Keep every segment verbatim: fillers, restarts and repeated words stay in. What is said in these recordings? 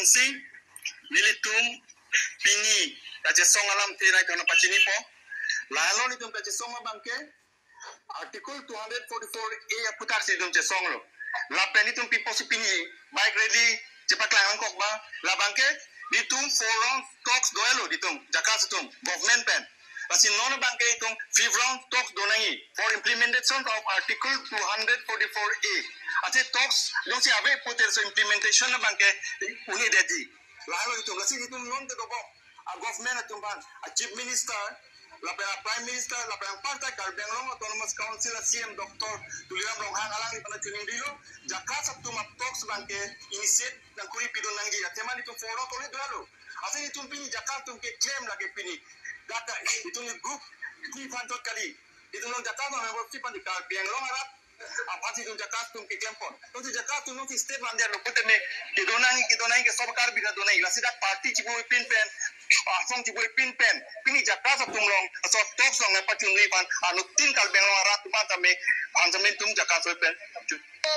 Si, nelitum pini kachesong alamthe nangtum pachinipo. Lalo nelitum kachesong abangke Article two hundred forty-four A aphuthak si nelitum chesonglo. Lapen nelitum pipo si pini bike rally chepaklang nangkok ba, labangke nelitum four round talks do-etlo nelitum JACAS atum government pen. Lasi non abangke nelitum fifth round talks do nangji for implementation of Article two hundred forty-four A. Athe talks jongsi ave pute laso implementation abangke un-edetji. Lalo nelitum, lasi nelitum non kedobom a government atum aphan, a Chief Minister, lapen a Prime Minister, lapen anparta Karbi Anglong Autonomous Council a C M Doctor Tuliram Ronghang alangli aphan choningrilo, JACAS atum a talks abangke initiate nangkuri pidun nangji. Athema nelitum four round already do-etlo. Lasi nelitum pini JACAS atum keklem lake pini, data nelitum ni group ni aphan chot kali. Nelitum along JACAS membership aphan, Karbi Anglong arat aphan si nelitum JACAS atum keklempon. Nelitum si JACAS atum nelitum si state mandir lo putame kedo nangji, kedo nangji ke sob Karbi kedo nangji. Lasi dak party chibu-ipin pen, asong chibu-ipin pen, pini JACAS atum along, aso talks along nangpachunri aphan, anuttin Karbi Anglong arat aphan tame, aphan tame nelitum JACAS ahoi pen.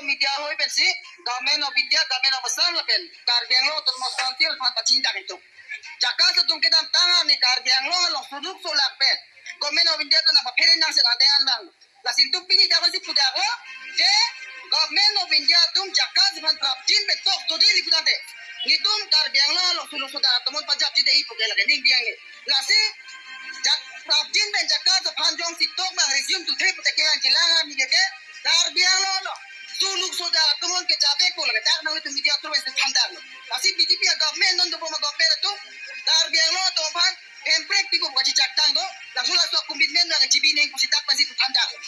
Media ahoi pensi Government of India, Government of Assam lapen Karbi Anglong Autonomous Council aphan pachini dak nelitum. JACAS atum kedamtang arni Karbi Anglong along suluk sulak pen Government of India atum nangpaphere nangsi nangdeng anbang. Lasi nelitum pini dak si pudaklo, je Government of India atum JACAS aphan prapjin pen talks do-etji putangte, nelitum Karbi Anglong along suluk sulak atum pajapji de-i puke lake ning biang ni. Lasi jak prapjin pen JACAS aphan jongsi talks abang resume to the pute kehang jilang arni ke Karbi Anglong along suluk sulak atum ke jabe ko lake dak nangtum media through pen thandaklo. Lasi B J P a government non dobom a government atum Karbi Anglong atum aphan hemprek pipo kachichaktang do, laso laso commitment nangchibi nangji pusi dak pensi thandaklo.